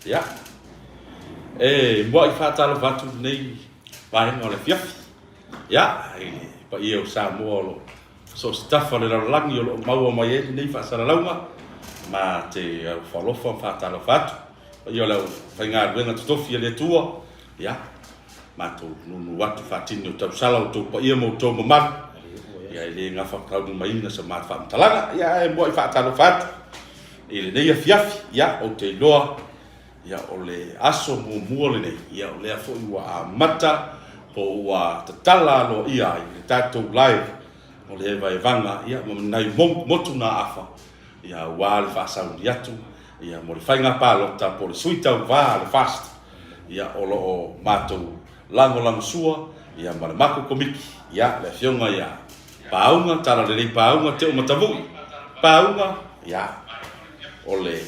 Ia, e muai faatalofa atu lenei vaega o le afiafi, ia, i le paia o Samoa o lo o so o se tafa o le lalolagi o lo o maua mai ai lenei faasalalauga, ma te alofaalofa ma faatalofa atu. Paia o le aufaigaluega totofi a le Atua, ia, matou nunu atu faatini o tausala outou paia ma outou mamalu, ia e le gafataulimaina sa matou faamatalaga, ia ae muai faatalofa atu i lenei afiafi, ia ou te iloa ia o le aso muamua lenei, ia o lea foi ua amata po ua tatala aloaia ai le tatou live o le evaevaga ia ma nai motu na afa ia aua le faasauni atu ia mo le faiga palota po o le sui tauva a le FAST ia o lo o matou lagolagosua ia ma le matou komiti ia le afioga ia Paauga Talalelei Paauga Teomatavui Paauga ia o le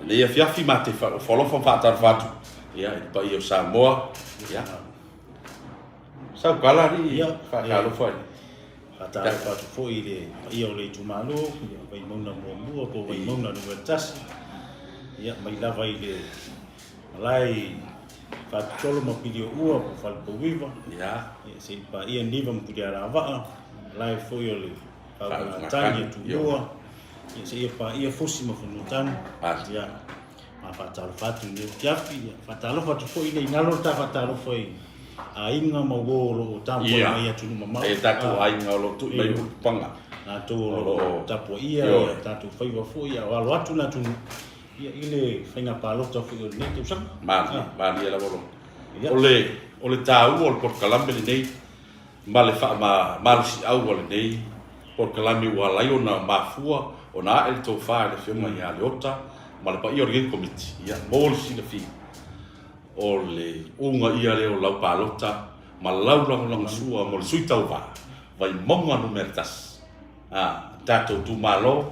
lenei afiafi ma te alofa ma faatalofa atu ia i le paia o Samoa ia Saukala alii faatalofa i Faatalofa atu foi i le paia o le itumalo, ia, Vaimauga muamua po o Vaimauga 1, ia, mai lava i le malae i Fatutolo ma Pilioua po o Falepouiva, ia, se i paia Niva ma Pulealavaa, malae foi o le Faautugatagi a Tumua, ia, seia paia Fusi ma Fanuatanu, ia, Ma faatalofa atu i lenei afiafi. Ia, faatalofa atu foi ne i galo le ta faatalofa i aiga ma uo o lo o tapuai mai i atunuu mamao. Ia, e tatou aiga o lo o tui mai ulupaga. Latou o lo o tapuaia ia tatou faiva foi a o alo atu le atunuu ia i le faiga palota foi o lenei tausaga. Malie, malie lava lo. O le o le taua o le polokalame lenei ma le faamalosiau a lenei polokalame ua ala ai ona mafua ona ae le tofa i le Afioga ia Leota ma le paia o lenei Komiti, ia, mo le silafia, o le ugaia lea o lau palota ma lau lagolagosua mo le sui tauva Vaimauga numera tasi. A, tatou itumalo,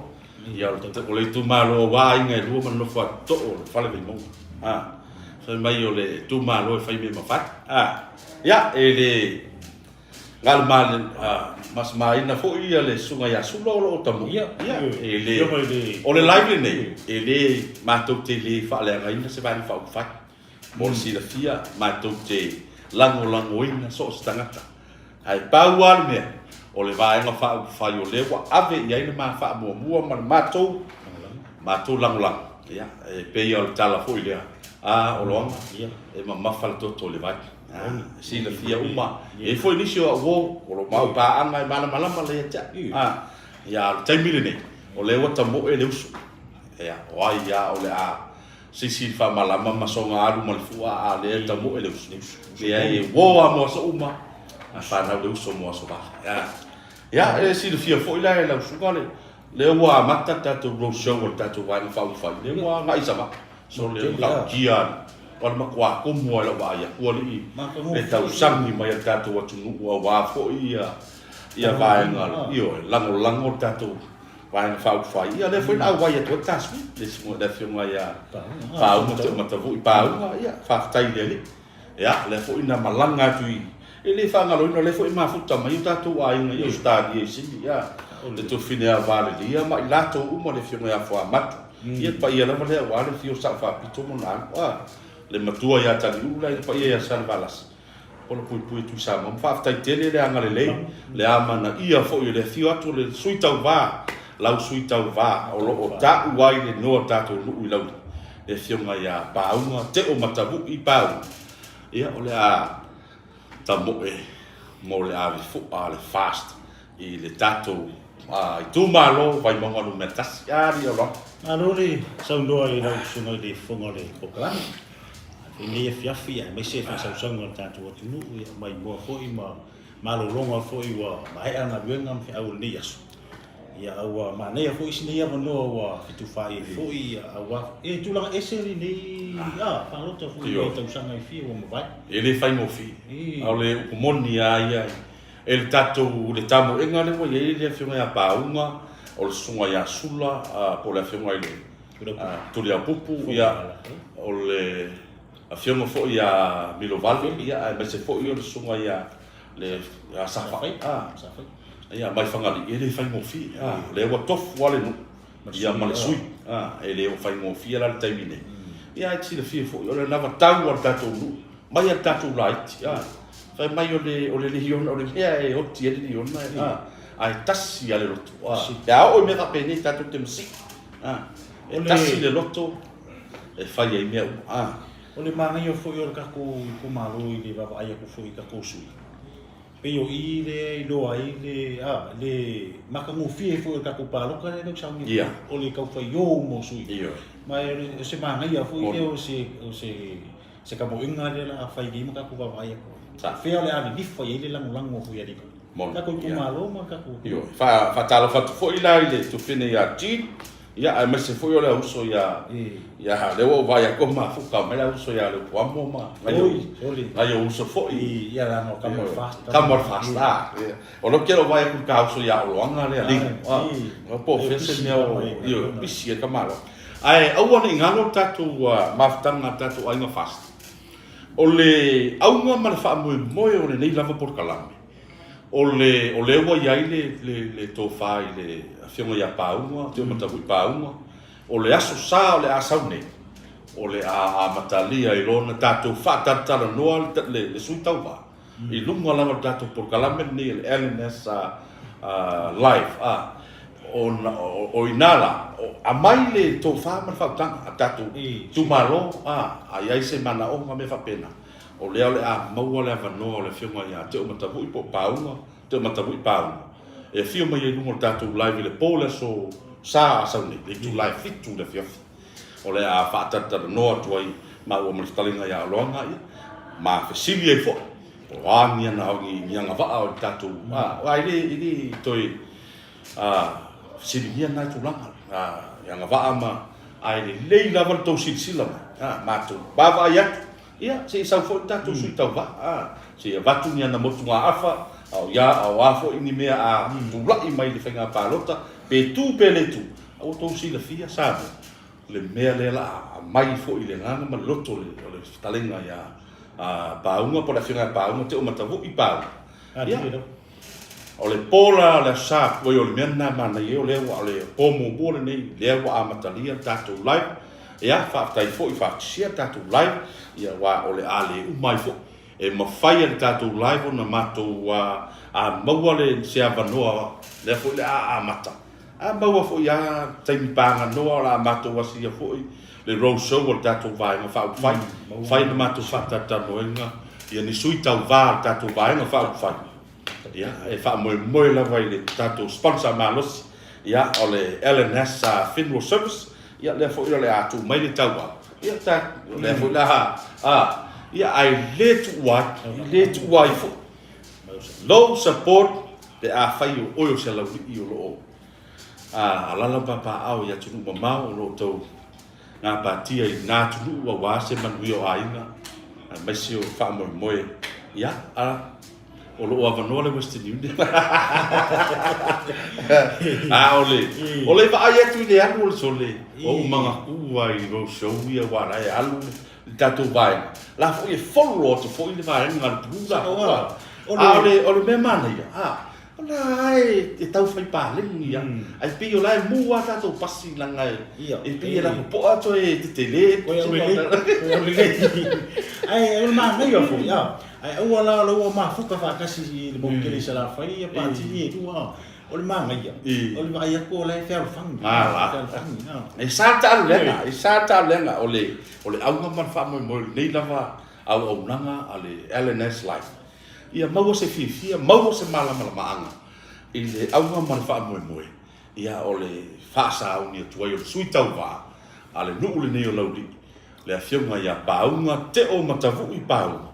ia, o le itumalo aua aiga e lua ma le nofo a too o le Fale Vaimauga. A, fai mai o le itumalo e fai mea mafai. A, ia, e le galemaina foi ia le susuga ia Sula o lo o tamua. Ia, e le, o le live lenei, e le, matou te le faaleagaina se vaega faaupufai. Mo le silafia, matou te lagolagoina so o se tagata. Ae pau lava le mea, o le Vaega Faaupufai o lea ua ave i ai le ma faamuamua ma le matou matou lagolago. Ia, e pei o le tala foi lea, a Oloaga, e mamafa le toto i le vai. E silafia uma. E i ai foi nisi o au uo, o lo o mau paaga e malamalama lelei ia te au. A, ia, a o le taimi lenei, o lea ua tamoe le uso. Ia, o ai lava o le a Sisi le faamalama ma soga alu ma le fua a lea e tamoe le uso. Leai e uo lava mo aso uma, a fanau le uso mo aso vale. Ia, e silafia foi la e lau susuga le lea ua amata le tatou road show a le tatou Vaega Faaupufai, lea ua agai i Savaii. So le matautia o le matua komu lava i lau vaai atu alii le tausami mai a le tatou atunuu aua foi ia ia vaega, ioe, lagolago le tatou Vaega Faaupufai, ia lea foi na auai atu ai le ta sui, le susuga i le Afioga ia Paauga Teomatavui Paauga, ia faafetai i le Alii. Ia, lea foi na malaga atu i, e le faagaloina o lea foi e mafuta mai o tatou aiga i Ausetalia i Sini, ia, le Tofine ia Valelia ma i latou uma le Afioga ia Fuamatu, ia le paia lava lea aua le afio o Sao Faapito ma ona alo, a, le matua ia Taliulu la i le paia ia Salevalasi. Pola puipui e Tuisamoa. Ma faafetai tele le agalelei, le amanaia foi o le afio atu o le sui tauva, lau sui tauva o lo o ta'u ai le igoa o le tatou nuu i Lauli, le afioga ia Paauga Teomatavui Paauga. Ia, o le a tamoe mo le ave fu'a a le FAST i le tatou itumalo Vaimauga 1. A alii o Loga. Malo le saunoa i lau susuga i le Fofoga o le Polokalame. I lenei afiafi aemaise faasausauga o le tatou atunuu, ia maimoa foi ma malologa foi ua maea galuega ma feau o lenei aso. Ia a ua manaia foi isi nei avanoa ua fetufaai ai foi ia aua e tulaga ese lenei a palota foi i tausaga e fia ua mavae. E le faigofie. A o le upu moni lava ia e le tatou le tamoega lea ua i ai le afioga ia Paauga, o le susuga ia Sula po o le afioga i le Tuliaupupu, ia, o le afioga foi ia Milovale, ia, aemaise foi o le susuga ia le ia Safai, a, ia, mai Fagalii, e le faigofie, a, o lea ua tofu lava le nuu, ia, ma le sui, a, e le o faigofie la le taimi nei. Ia ae te silafia foi, o le anavatau a le tatou nuu, mai a le tatou laiti, a. Fai mai o le, o le liona, o le mea e oti ai le liona, a, ae tasi lava le loto, a. Pe a oo i mea faapenei tatou te masii, a. E tasi le loto e fai ai mea uma, a. O le manaia foi o le tatou itumalo i le vaavaai atu foi i tatou sui, pei o i lea e iloa ai le, a, le matagofie foi o le tatou palota lea e sauni atu, o le tau fai o uma o sui. Ma o se manaia foi lea o se, o se, se tamoega lea o le a fai nei ma tatou vaavaai atu ai. O fea o le a lilifa i ai le lagolago foi a le tatou itumalo ma le tatou. Ioe. Faatalofa atu foi la i le tufine ia Jean, ia aemaise foi o le auso ia, ia lea ua ou vaai atu ua mafuta mai le auso ia Leupoamo ma nai ou uso foi. Ia leaga o tama o le FAST. Tama o le FAST, a. O lea ou te le o vaai atu i le ta uso ia Oloaga lea, Lino. Po o fea se mea o, ioe, pisi ai le tamaloa. Ae aua ne i galo le tatou mafutaga a le tatou aiga FAST. O le auga ma le faamoemoe o lenei lava polokalame, o le, o lea ua i ai le, le, le tofa i le Afioga ia Pauga, Teomatavui Pauga, o le Aso Sa o le a sau nei, o le a amatalia ai loa ona tatou faatalatalanoa le, le, le sui tauva i luga lava o le tatou polokalame lenei o le LNS Live, a, ona, o i ina la, aumai le tofa ma le faautaga a tatou itumalo, a, a i ai se manaoga ma mea faapena, o lea o le a maua le avanoa o le Afioga ia Teomatavui po o Pauga, Teomatavui Pauga, e afio mai ai i luga o le tatou live i le po o le aso Sa a sau nei, le itula e 7 i le afiafi. O le a faatalatalanoa atu ai maua ma le fetalaiga ia Oloaga, ia, ma fesili ai foi, po o a ni ana, ni agavaa o le tatou, a, aua e le, e le toe, a, fesiligia lena tulaga, a, i agavaa ma, ae lelei lava le tou silasila mai, a, matou vaavaai atu, ia, se i sau foi le tatou sui tauva, a, se i avatu ni ana motugaafa, a o ia, a o a foi ni mea a tulai mai i le faiga palota, pe tu pe le tu, a ua tou silafia Samoa, le mea lea la a aumai foi i le agaga ma le loto o le fetalaiga ia Pauga po o le afioga ia Pauga, Teomatavui Pauga. Ia, o le po la o le Aso Sa, oi o le mea lena e manaia ai o lea ua o le po muamua lenei lea ua amatalia le tatou live. Ia, faafetai foi, faafetisia le tatou live, ia aua o le a le uma ai foi. E mafai e le tatou live ona matou a maua le se avanoa lea foi o le a amata. A maua foi a taimi paganoa o le a matou asia foi le road show a le tatou Vaega Faaupufai, fai le matou faatalatalanoaina ia ni sui tauva a le tatou Vaega Faaupufai. Ia, e faamoemoe lava i le tatou sponsor malosi, ia, o le LNS Funeral Service, ia, lea foi o le a tuu mai le tauau, ia, ta, o lea foi o le a, a, ia, ae le tuua ai, e le tuua ai foi. Low support pe afai o oe o se laulii o lo o alaala ma papaaao i atunuu mamao o lo o tou gapatia i na atunuu aua se manuia o aiga aemaise o faamoemoe ia a o lo o avanoa le Western Union. A o le o le vaai atu i le alu o le sole o ou magaku ai i road show ia aua la e alu le tatou vaega, la foi e follow atu foi le vaega a le pulu la. A o le mea manaia, a, o la e e tau fai paleni ia. Ae pei o la e mu lava tatou pasi leaga e pei e lapopoa toe tetele. Toe aulelei, toe aulelei. Ae o le manaia foi, a, ae aua la o la ua mafuta faatasi i le motu tele i Salafai ia pati ia e lua, a. O le manaia, o le vaai atu o la e fealofani. Fealofani. E sa taalulega, e sa taalulega o le o le auga ma le faamoemoe o lenei lava auaunaga a le LNS Life. Ia maua se fiafia, maua se malamalamaaga i le auga ma le faamoemoe, ia o le faasauni atu ai o le sui tauva a le nuu lenei o Laulii, le afioga ia Pauga Teomatavui Pauga.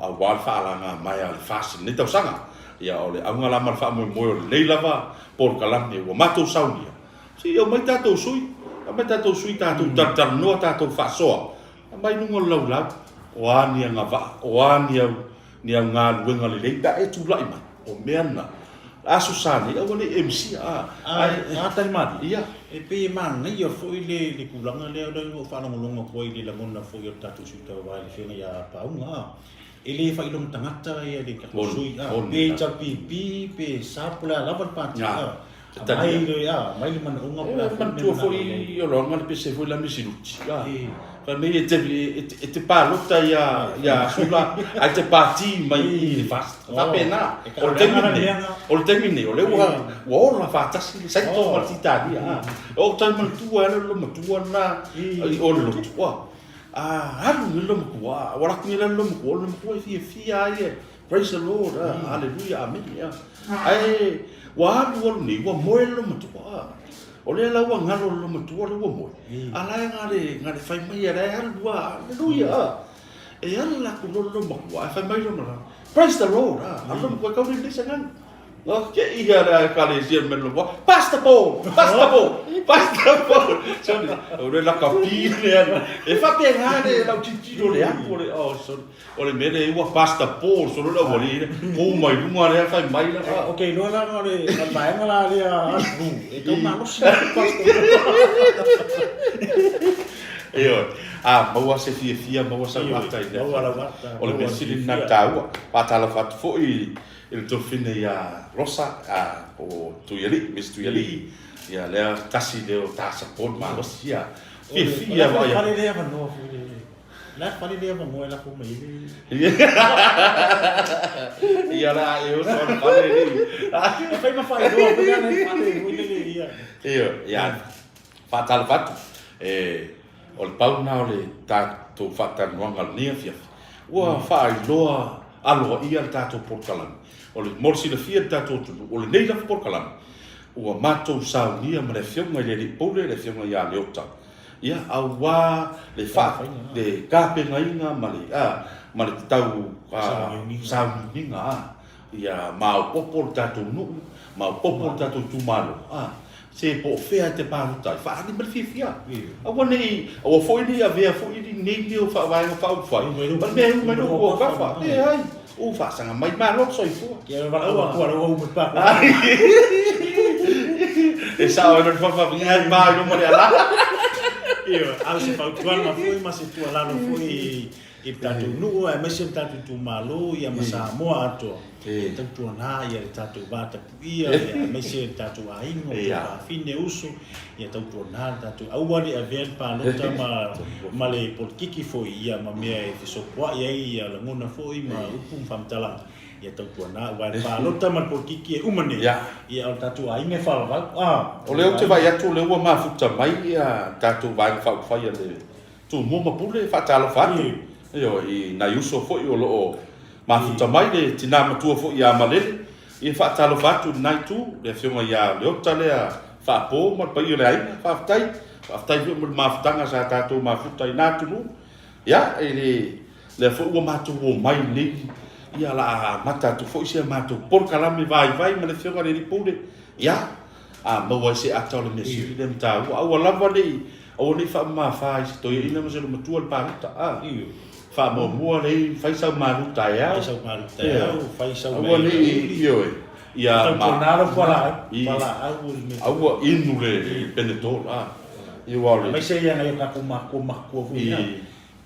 aua le faalagamaea a le FAST i lenei tausaga. Ia, o le auga la ma le faamoemoe o lenei lava polokalame ua matou saunia, se i aumai tatou sui, aumai tatou sui tatou talatalanoa, tatou faasoa, aumai i luga o le laulau, o a ni agavaa, o a ni au, ni au galuega lelei pe a e tulai mai, o mea na, Aso Sa nei, aua ne i e misia, a, ae. A tali malie, ia, e pei e manaia foi le, le tulaga lea, lea ua ou faalogologo atu ai i le lagona foi o le tatou sui tauva i le Afioga ia Pauga, a, e le faailoga tagata ia le tatou sui, a, pe HRPP, pe SUP, po o le a lava le pati, a. Aumai le, a, aumai le manaoga po o le a foi le mea Manatua foi Oloaga le pese foi la Misiluti, a, fai mai e te, e te palota ia, ia Sula, ae te pati mai i le FAST. Faapena. O le taimi lenei, o le taimi lenei, o lea ua, ua ola faatasi le Saito ma le Titalia, a. O ou tau manatua ai le loomatua lena i o le lotu, a, a alu nei le loomatua, a, ua alu atu nei la le loomatua, o le loomatua e fiafia lava ia. Praise the Lord, hallelujah, amene. Ae ua alu alu nei, ua moe le loomatua. O lea la ua galo le loomatua lea ua moe, a la e na le, na le fai mai, a la e alu lava, hallelujah. E ala atu loa le loomatua, ae fai mai lona la, praise the Lord, a le loomatua e tau lelei se agaga. Ok, ia le ekalesia me lo Pastor Paul, Pastor Paul, Pastor Paul. Sorry, o le lakapi le ana. E faapena le lau tilotilo le atu o le, oh sorry. O le mea lea ua Pastor Paul solo le aualii lea, kou mai luga lea fai mai la. Ok, iloa la o le vaega la lea alu, e tau malosi la Pastor Paul. Ioe, a maua se fiafia, maua sau ata i le. Maua lau ata. O le mea sili lena taua. Faatalofa atu foi i le tuafafine ia Rosa, po o Tuialii, Miss Tuialii, ia lea tasi lea o ta support malosi ia. Fiafia vaai. O le fale lea avanoa foi le. La fale lea avanoa e lafo mai ai le. Ia la e oso le fale lea. E fai ma faailoa foi la le fale foi lele ia. Ia, ia. Faatalofa atu. E, o le pau lena o le tatou faatalanoaga o lenei afiafi. Ua faailoa aloaia le tatou polokalame. O le, mo le silafia e le tatou atunuu, o lenei lava polokalame, ua matou saunia ma le Afioga i le Alii Pule, le Afioga ia Leota, ia, aua le faa, le tapenaina ma le, a, ma le tau sauniuniga, a, ia maopoopo le tatou nuu, maopoopo le tatou itumalo, a, se po o fea e te palota ai, faaali mai le fiafia. Aua ne i, aua foi ne i avea foi lenei mea o faavaega faaupufai ma le mea e uma ai lou kafa. Leai, ua faasaga mai, malo le soifua. E sao ai loa le faafafine, ae pa ai loa ma le ala. Ioe, a o se fautuaga foi ma se tuualalo foi i le tatou nuu aemaise le tatou itumalo ia ma Samoa atoa, ia tautuana ia le tatou va tapuia ia aemaise le tatou aiga, o tuafafine, uso, ia tautuana le tatou, aua le avea le palota ma ma le polokiki foi ia ma mea e fesopoai ai ia lagona foi ma upu ma faamatalaga, ia tautuana aua le palota ma le polokiki e uma nei, ia o le tatou aiga e faavavau. O lea ou te vaai atu o lea ua mafuta mai ia tatou Vaega Faaupufai a le Tumua ma Pule, faatalofa atu ioe, i nai uso foi o lo o mafuta mai, le tina matua foi ia Malele, ia faatalofa atu i lena itu, le afioga ia Leota lea Faapo ma le paia o le aiga, faafetai, faafetai foi mo le mafutaga sa tatou mafuta i na atunuu, ia, e le, lea foi ua matou omai nei, ia, o le a amata atu foi si a matou polokalame vaivai ma le afioga i le Alii Pule, ia, a maua ai se ata o le mea sili lea ma taua. Aua lava ne i, aua ne i faamamafa i se toeaina ma se olomatua le palota, a. Faamuamua le fai sau malu taeao. Fai sau malu taeao, fai sau Aua ne i, ioe, ia ma. Tautuana lau fualaau, fualaau o le mea. Aua inu le Panadol, a. Ia aua o le. Aemaise ia nai o tatou matua matua foi ia.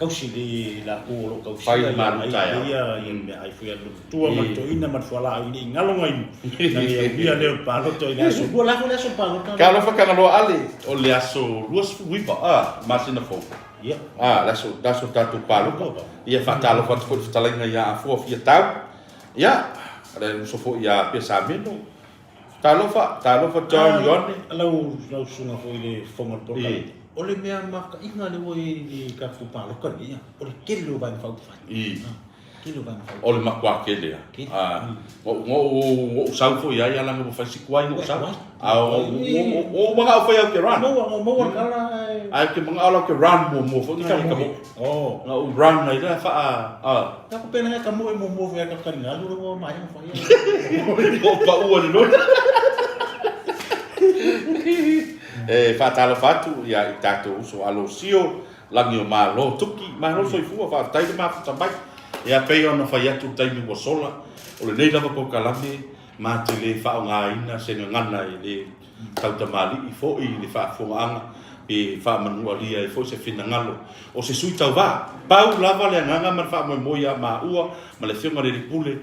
Tausi le latou o lo o tausia ia ia le meaai foi a le matua ma le toeaina ma le fualaau ina i galo gainu na le aulia lea o le palota i le aso lua. O le a foi le aso o le palota? Talofa Tagaloa Ale, o le aso 29 a, masina fou. Ia. A, le aso, le aso o le tatou palota. Ia, faatalofa atu foi i le fetalaiga ia Afoa Fiatau. Ia, le uso foi ia Pesameno. Talofa, talofa John Ioane. Lau lau susuga foi i le Fofoga o le Polokalame, o le mea mataina lea ua i ai i le tatou palota lenei, o le tele o Vaega Faaupufai. Tele o Vaega Faaupufai. O le matua tele lava. Na ou sau foi i ai leaga ua fai si tuai na ou sau. A ua ou manao foi au ke run. Maua, maua le tala ae. Ae ou te manao la ou te run muamua foi na ka moe. Na ou run ai lea faa a. Na ko pena ka moe muamua foi ka taligalu le ua maea fai. O paua le loli. E faatalofa atu ia i tatou uso Alosio, Lagi o Malo, Tuki, malo soifua, faafetai le mafuta mai. Ia pei ona fai atu i le taimi ua sola, o lenei lava polokalame ma te le faaaogaina se gagana e le tautamalii foi i le faafofogaaga pe faamanualia ai foi se finagalo o se sui tauva. Pau lava le agaga ma le faamoemoe ia maua ma le Afioga i le Alii Pule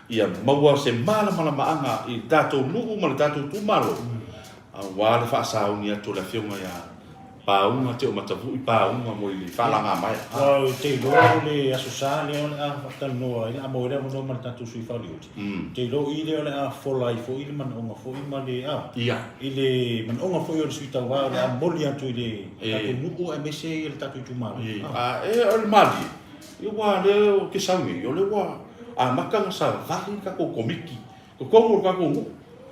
ia maua se malamalamaaga i le tatou nuu ma le tatou itumalo. Aua le faasauni atu o le Afioga ia Pauga Teomatavui Pauga mo le faalaga mai. Aua ou te iloa o le Aso Sa lea o le a faatalanoa ai, o le a maua ai le avanoa ma le tatou sui faaliuli. Ou te iloa o i lea o le a fola ai foi le manaoga foi ma le, a, i le manaoga foi o le sui tauva o le a momoli atu i le tatou nuu aemaise le tatou itumalo. A, e, o le malie, aua o lea ou te sau nei, o lea ua amata ona savali le tatou Komiti Totonu o le tatou nuu.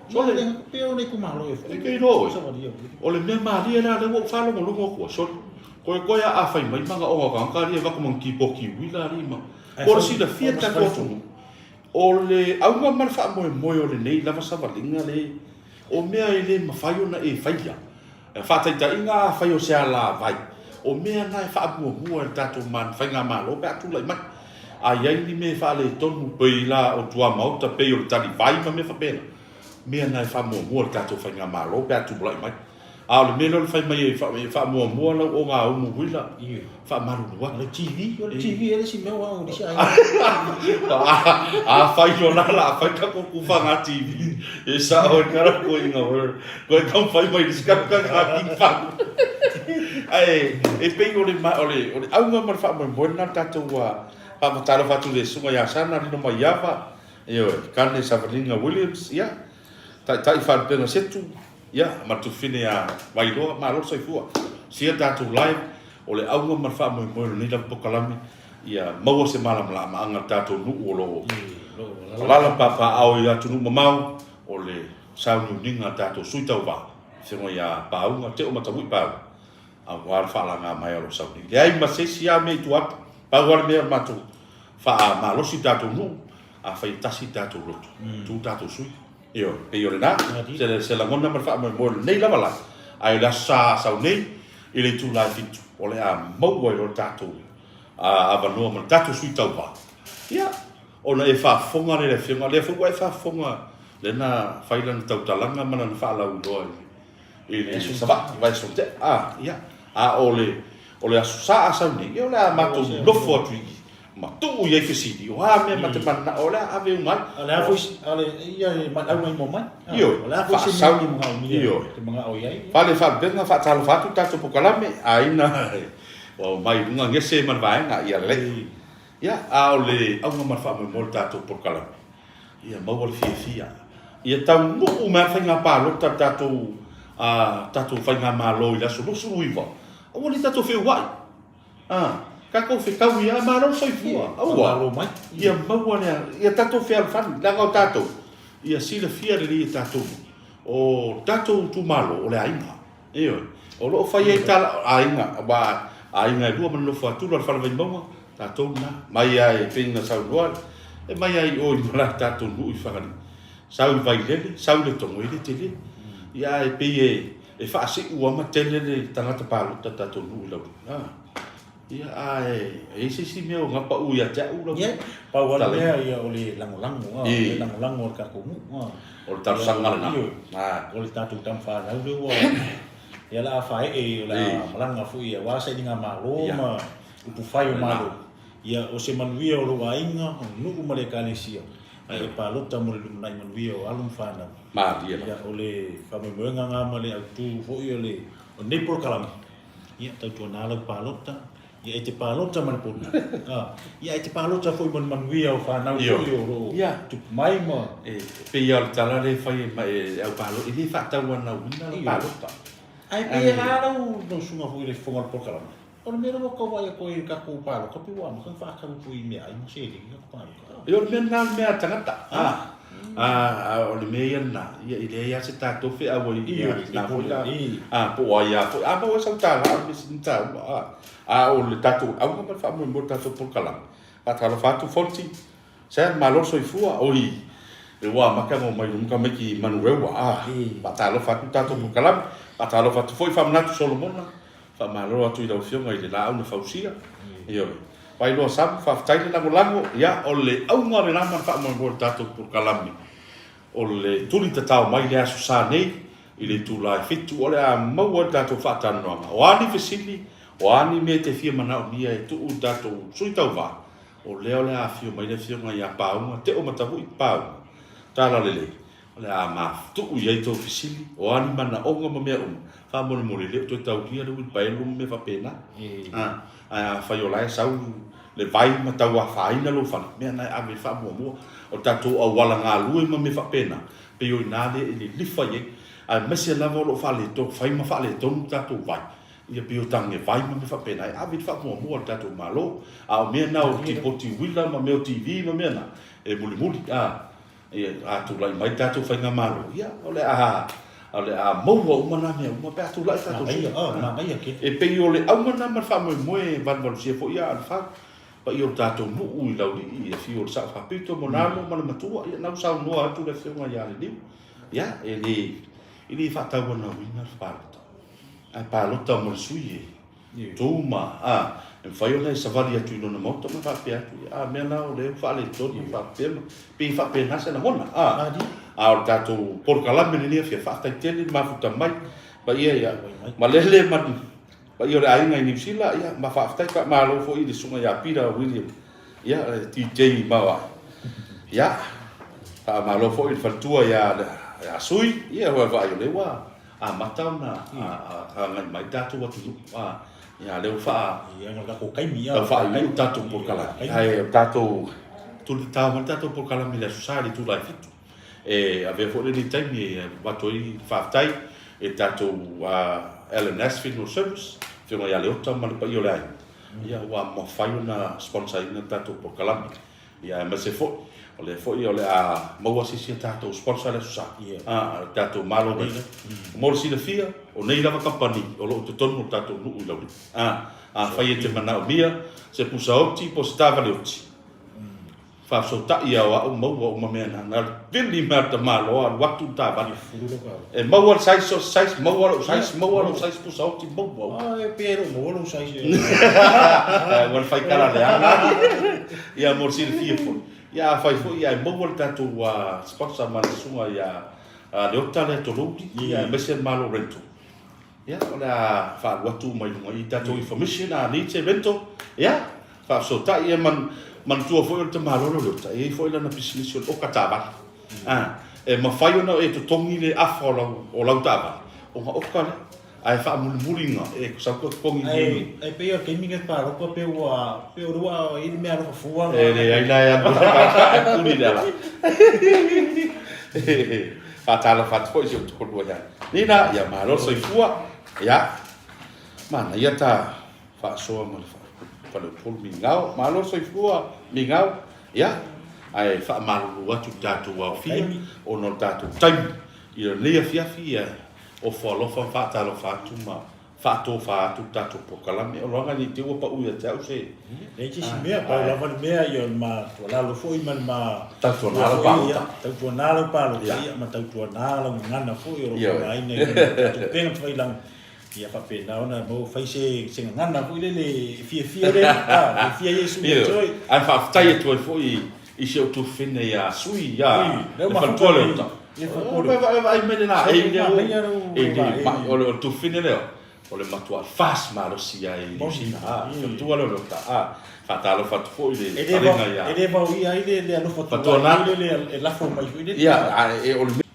Sole. Pei o le itumalo ea foi. E te iloa oe. O le mea malie la lea ua ou faalogologo atu ai, sole. Koe a fai mai manaoga o tagata alii e avatu ma ni keyboard uila alii ma. Mo le silafia e le tatou atunuu, o le auga ma le faamoemoe o lenei lava savaliga le, o mea e le mafai ona e faia. Faataitaiga, afai o se alavai, o mea na e faamuamua e le tatou faigamalo pe a tulai mai. A i ai ni mea e faaletonu pei la o tuamaota, pei o le talivai ma mea faapena, mea na e faamuamua e le tatou faigamalo pe a tulai mai. A o le mea lea o le fai mai e faamuamua lau ogaumu uila, faamalulu atu. O le TV, o le TV e le isi mea aua o nisi aiga. Afai loa la o le a fai tatou tufaga TV, e sao ai lava koe ina koe taumafai mai i le isi kamukaga king fang. Ae e pei o le o le o le auga ma le faamoemoe lena o le tatou faamatalofa atu i le Susuga ia Sana Lino Maiava, ioe, Kane Savaliga Williams, ia, Taitai Faalupega Setu, ia, ma le Tufine ia Vailoa, malo le soifua. Sia tatou live, o le auga ma le faamoemoe o lenei lava polokalame, ia maua se malamalamaaga i le tatou nuu o lo o alaala ma papaaao i atunuu mamao, o le sauniuniga a le tatou sui tauva, Afioga ia Pauga, Teo Matavui Pauga, aua le faalaga mai o lou sauni. Leai ma se isi lava mea i tua atu, pau lava le mea o le matou faamalosi i le tatou nuu, afai e tasi le tatou lotu, tu tatou sui. Ioe, pei o lena, se lagona ma le faamoemoe o lenei lava la, ae o le Aso Sa a sau nei, i le itula e 7, o le a maua ai loa le tatou avanoa ma le tatou sui tauva. Ia, ona e faafofoga lea i le Afioga, o lea foi ua e faafofoga, lea na fai lana tautalaga ma lana faalauiloa i le Savaii, i vaiaso ua tea. A, ia, a o le, o le Aso Sa a sau nei, ia o le a matou nofo atu i i, ma tuu i ai fesili, o a mea ma te mananao, o le a ave uma ai. O le a foi, o le, ia, e auga i mua mai. Ioe, O le a foi se mea e manaomia, e te manao i ai. Fale Faalupega, faatalofa atu le tatou polokalame, aiga ua omai i luga gese ma le vaega, ia lelei. Ia, a o le auga ma le faamoemoe o le tatou polokalame, ia maua le fiafia, ia taunuu mai lava le faiga palota a le tatou, tatou faigamalo i le aso 29, aua ne i tatou feoai. A, tatou fetaui lava, malo le soifua, aua, ia maua le, ia tatou fealofani, leaga o tatou, ia silafia lelei e tatou, o tatou itumalo, o le aiga. Ioe. O lo o fai ai tala, aiga, aua aiga e lua ma le nofo a Tula o le Fale Vaimauga, tatou lena. Mai lava e pei ona saunoa, e mai lava i o i malae tatou nuu i Fagalii. Sau i Vailele, sau i Letogo, e le tele. Ia ae pei e faasiu lava ma tele le tagata palota o tatou nuu i Laulii. Ia, ae e i ai se isi mea o gapau ia te au lau Ia, pau lava le mea ia o le lagolago, o le lagolago a le tatou nuu. O le talosaga lena. O le tatou tama fanau lea ua, ia o le a faee, o le a malaga foi aua sailigamalo ma upufai o Malo. Ia, o se manuia o lou aiga, o le nuu ma le ekalesia, ae e palota mo le lumanai manuia o alo ma fanau. Malie lava. Ia, o le faamoemoega lena ma le autu foi o lenei polokalame. Ia, tautuana lau palota. Ia, e te palota ma le poto. A, ia, e te palota foi mo le manuia o fanau foi o lo o tupu mai ma... E pei lava o le tala lea e fai e le au palota, e le faatauanauina lau palota. Ae pei e la lau susuga foi i le fofoga o le polokalame, o le mea lea ua tau vaai atu ai i le tatou palota, pei ua amata ona faatau atu i meaai ma seleni tatou palota. Ia, o le mea lena o le mea a le tagata. A, o le mea ia lena, ia e leai lava se tatou feau ai i lena foi la, a, po o ai lava foi, a maua ai sau tala, o le mea sili ona taua, a. A o le tatou auga ma le faamoemoe o le tatou polokalame, faatalofa atu Fonti, Sam, malo le soifua, oi, ua amata ona omai i luma tamaiti Manurewa, a, faatalofa atu le tatou polokalame, faatalofa atu foi Faamanatu Solomona, Faamalo atu i lau Afioga i le laau na fausia. Ioe. Vailoa Samu, faafetai le lagolago. Ia, o le auga lena ma le faamoemoe o le tatou polokalame, o le tuli tatao mai le Aso Sa nei i le itula e 7, o le a maua ai le tatou faatalanoaga. O a ni fesili, o a ni mea e te fia manaomia e tuu i le tatou sui tauva, o lea o le a afio mai le Afioga ia Pauga, Teomatavui Pauga. Tala lelei. O le a mafutuu i ai tou fesili, o a ni manaoga ma mea uma, faamolemole e le o toe taulia le uilipaelo ma mea faapena. Ae afai o la e sau le vai ma tau afaina lou fale, mea na e ave i le faamuamua. O tatou auala galue ma mea faapena, pei o i ina lea e lilifa i ai, aemaise lava o lo o faaletonu, fai ma faaletonu le tatou vai, ia pei o tane vai ma mea faapena, e ave i le faamuamua a le tatou Malo. A o mea na o tipoti uila ma mea o TV ma mea na, e mulimuli. A, ia, a tulai mai le tatou faigamalo, ia, o le a, o le a maua uma na mea uma pe a tulai le tatou sui. E pei o le auga lena ma le faamoemoe e valuvalusia foi aa o le fau. Paia o le tatou nuu i Laulii, afio o le Sao Faapito, Monalo ma le Matua, ia, na ua saunoa atu le Afioga ia Leniu, ia, e le, e le faatauanauina le palota, ae palota mo le sui e tu ma, a, e mafai ona e savali atu i lona maota ma faapea atu, a, mea la o lea ua faaletonu faapea ma, pei e faapena se lagona, a, a o le tatou polokalame lenei afiafi, faafetai tele le mafuta mai, paia ia, malele ma paia o le aiga i Niu Sila, ia, ma faafetai faamalo foi i le susuga ia Peter William, ia, le DJ Maoae. Ia, faamalo foi i le faletua ia, ia Sui, ia, ua vaai o lea ua amata ona agai mai le tatou atunuu, a, ia, lea ua faa, Ia, ma le tatou taimi, ia. Tau faaiuiu le tatou polokalame. Ae o le tatou, tuli tatao mai le tatou polokalame i le Aso Sa i le itula e 7. E avea foi lenei taimi e avatu ai le faafetai i le tatou LNS Funeral Service, Afioga ia Leota ma le paia o le aiga, ia ua mafai ona sponsor ina le tatou polokalame. Ia aemaise foi, o lea foi o le a maua se isi a tatou sponsor i le Aso Sa, a le tatou Malo Rental. Mo le silafia, o nei lava kamupani o lo o i totonu o le tatou nuu i Laulii. Afai e te manaomia se pusa oti po o se taavale oti, Faafesootai ia o au maua uma mea na, na vili mai le tamaloa alu atu le taavale. E maua le size so se size, maua lou size, maua lou size pusa oti, maua uma. Ah, e pei e le o maua lou size. Ua le faikala leaga. Ia mo le silafia foi. Ia afai foi ae maua le tatou sponsor ma le susuga ia Leota lea Tolouli, ia aemaise le Malo Rental. Ia, o le a faalu atu uma i luga i tatou information a need se rental, ia, faafesootai, ia man, manatua foi o le tamaloa lea o Leota, e i ai foi lana pisinisi o le oka taavale. A, e mafai ona e totogi le afa o lau, o lau taavale, ona oka lea, ae faamulimuliga e sau toe totogi i Ae, ae pei o le taimi lenei o le palota pei ua, pei o lea ua i ai le mea alofa fua E leai la e alu e tuli le ala. Faatalofa atu foi i si ou toalua ia Nina, ia malo le soifua. Ia, manaia ta faasoa ma le faleupolu migao. Malo le soifua migao. Ia, ae faamalulu atu i le tatou aofia ona o le tatou taimi i lenei afiafi, ia ofo alofa ma faatalofa atu ma faatofa atu le tatou polokalame. O loaga nei te ua pau ia te au se... Leai se isi mea, pau lava le mea, ia o le ma tuualalo foi ma le ma... Tautuana lau palota. Tautuana lau palota, ia, ma tautuana lau gagana foi o lo o faaaogaina i le tatou upega tafailagi, ia faapena ona maua fai se se gagana foi lele e fiafia le, a, fiafia Iesu ia te oe. Ae faafetai atu ai foi i si ou tuafafine ia Sui, ia le faletua lea o Uta. E vaai mai le laei lea ua, e le mai, o le tuafafine lea, o le matuai fast malosi lava i Niu Sila, a, le faletua lea o Leota, a, faatalofa atu foi i le falega ia. E le vaoia ai le alofa tuai lele e lafo mai foi lele. Ia, a o le mea,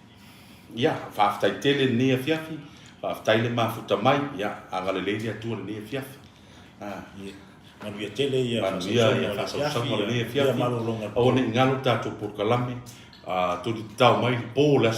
ia, faafetai tele i lenei afiafi, faafetai le mafuta mai, ia, agalelei le Atua i lenei afiafi. Manuia tele ia faasausauga o lenei afiafi. Aua ne i galo le tatou polokalame, tuli tatao mai le po o le aso.